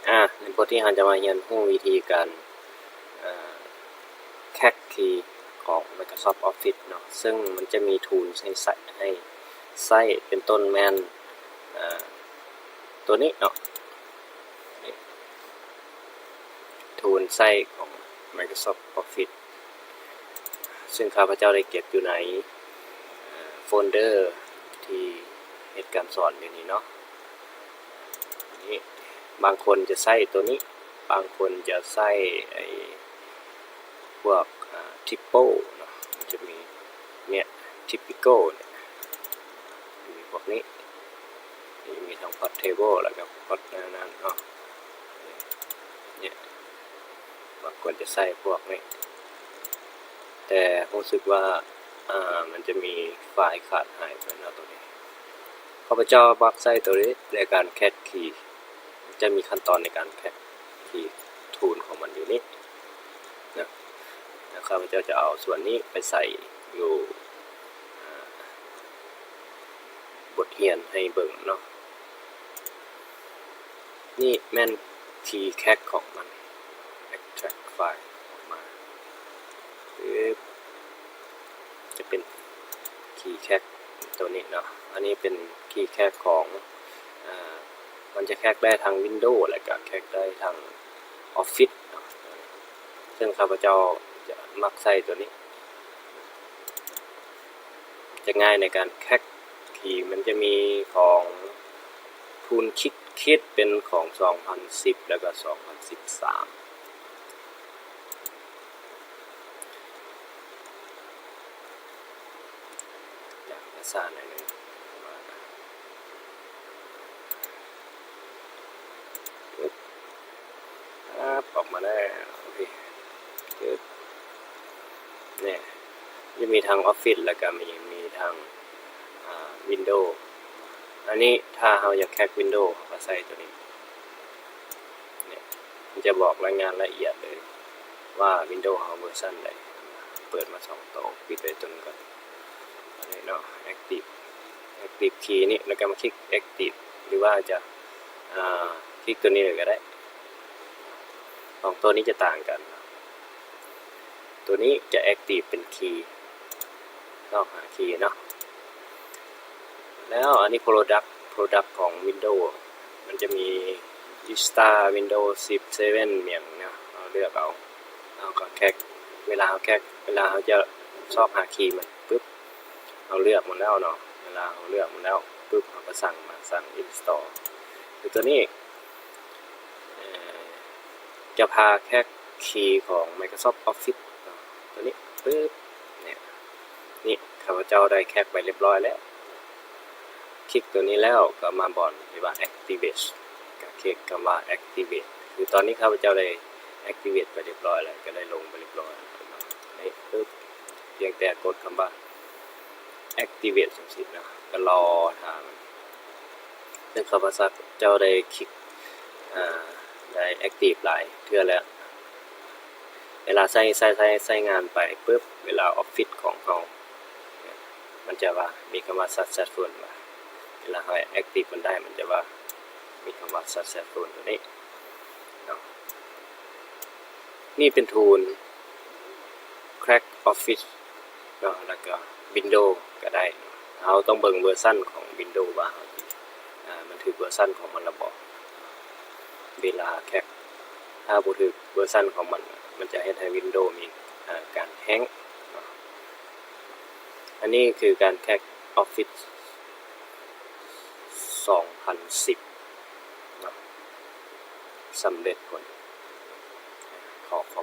ອາ ໃນບົດນີ້ເຮົາຈະມາຮຽນຮູ້ວິທີການ ເອີ ແຮັກຄີຂອງ Microsoft Office ເນາະ ເຊິ່ງມັນຈະມີ tool ໃຫ້ໃຊ້ ໃຫ້ໃຊ້ ເປັນຕົ້ນແມ່ນ ເອີ ຕົວນີ້ເນາະ tool ໃຊ້ຂອງ Microsoft Office ເຊິ່ງຂ້າພະເຈົ້າໄດ້ເກັບຢູ່ໃນ ເອີ ໂຟນເດີທີ່ເຮັດການສອນຢູ່ນີ້ເນາະ. ນີ້ ບາງຄົນຈະໃຊ້ຕົວນີ້ ບາງຄົນຈະໃຊ້ໄອ້ພວກ ອາ Triple ເນາະ ມັນຈະມີ ເນຍ Typical ເນຍ ມີພວກນີ້ ມີທັງ Portable ແລ້ວກໍ Port ອັນນັ້ນເນາະ ເນຍ ບາງຄົນຈະໃຊ້ພວກນີ້ ແຕ່ຮູ້ສຶກວ່າ ອາ ມັນຈະມີໄຟລ໌ຂາດຫາຍໄປເນາະ ຕົວນີ້ ຂ້າພະເຈົ້າມັກໃຊ້ຕົວນີ້ໃນການແຮັກຄີ ຈະມີຂັ້ນຕອນໃນການແຮັກຄີ tool ຂອງມັນຢູ່ນີ້ນະ ແລ້ວຂ້າພະເຈົ້າຈະເອົາສ່ວນນີ້ໄປໃສ່ຢູ່ ອາ ບົດຮຽນໃຫ້ເບິ່ງເນາະ. ນີ້ແມ່ນຄີແຮັກຂອງມັນ extract file ອອກມາ ປຶບ ຈະເປັນຄີແຮັກຕົວນີ້ເນາະ ອັນນີ້ເປັນຄີແຮັກຂອງ ອາ ມັນຈະແຮັກໄດ້ທັງ Windows ແລ້ວກໍແຮັກໄດ້ທັງ Office ເນາະ ເຊິ່ງຂ້າພະເຈົ້າຈະມັກໃຊ້ຕົວນີ້ ຈະງ່າຍໃນການແຮັກຄີ ມັນຈະມີຂອງ tool ຄິດ ຄິດເປັນຂອງສອງພັນສິບ ແລ້ວກໍສອງພັນສິບສາມ ຈະຊ້າໜ້ອຍໜຶ່ງ ອາ ອອກມາແລ້ວ ໂອເຄ ຈຶບ ນີ້ ຈະມີທັງ Office ແລ້ວກໍມີ ມີທັງ ອາ Windows ອັນນີ້ຖ້າເຮົາຢາກແຮັກ Windows ເຮົາກໍໃສ່ຕົວນີ້ ນີ້ ມັນຈະບອກລາຍງານລະອຽດເລີຍວ່າ Windows ເຮົາເວີຊັນໃດ ເປີດມາສອງໂຕ ປິດໄວ້ຕົວໜຶ່ງກ່ອນ ອັນນີ້ເນາະ Active Active Key ນີ້ ແລ້ວກໍມາຄລິກ Active ຫຼືວ່າຈະ ອາ ຄລິກຕົວນີ້ເລີຍກໍໄດ້ ສອງຕົວນີ້ຈະຕ່າງກັນ ຕົວນີ້ຈະ Active ເປັນຄີ ຊອກຫາຄີເນາະ ແລ້ວອັນນີ້ Product Product ຂອງ Windows ມັນຈະມີ Vista Windows ສິບ ເຊເວັນ ຫຍັງເນາະ ເຮົາເລືອກເອົາ ເຮົາກໍແຮັກ ເວລາເຮົາແຮັກ ເວລາເຮົາຈະຊອກຫາຄີມັນປຶບ ເຮົາເລືອກມັນແລ້ວເນາະ ເວລາເຮົາເລືອກມັນແລ້ວປຶບ ເຮົາກໍສັ່ງມາ ສັ່ງ install ຄືຕົວນີ້ ເອີ ຈະພາແຮັກຄີຂອງ Microsoft Office ເນາະ ຕົວນີ້ປຶບ ນີ້ ນີ້ ຂ້າພະເຈົ້າໄດ້ແຮັກໄປລຽບຮ້ອຍແລ້ວ ຄລິກຕົວນີ້ແລ້ວກໍມາບ່ອນທີ່ວ່າ Activate ກໍຄລິກຄຳວ່າ Activate ຄືຕອນນີ້ຂ້າພະເຈົ້າໄດ້ Activate ໄປລຽບຮ້ອຍແລ້ວ ກໍໄດ້ລົງໄປລຽບຮ້ອຍແລ້ວເນາະ ນີ້ປຶບ ພຽງແຕ່ກົດຄຳວ່າ Activate ຈັ່ງຊີ້ເນາະ ກໍລໍຖ້າມັນ ເຊິ່ງຂ້າພະເຈົ້າໄດ້ຄລິກ ອາ ໄດ້ Active ຫຼາຍເທື່ອແລ້ວ ເວລາໃຊ້ ໃຊ້ ໃຊ້ ໃຊ້ງານໄປປຶບ ເວລາ Office ຂອງເຮົາ ມັນຈະວ່າມີຄຳວ່າ Successful ວ່າ ເວລາເຮົາ Active ມັນໄດ້ ມັນຈະວ່າມີຄຳວ່າ Successful ຕົວນີ້ເນາະ ນີ້ເປັນ tool Crack Office ເນາະ ແລ້ວກໍ Windows ກໍໄດ້ ເຮົາຕ້ອງເບິ່ງເວີຊັນຂອງ Windows ວ່າເຮົາ ອາ ມັນຖືກເວີຊັນຂອງມັນແລ້ວບໍ່ ເວລາແຮັກ ຖ້າບໍ່ຖືກເວີຊັນຂອງມັນ ມັນຈະເຮັດໃຫ້ Windows ມີ ອາ ການແຮງເນາະ ອັນນີ້ຄືການແຮັກ Office ສອງພັນສິບເນາະ ສຳເລັດຜົນ ຂໍຂອບ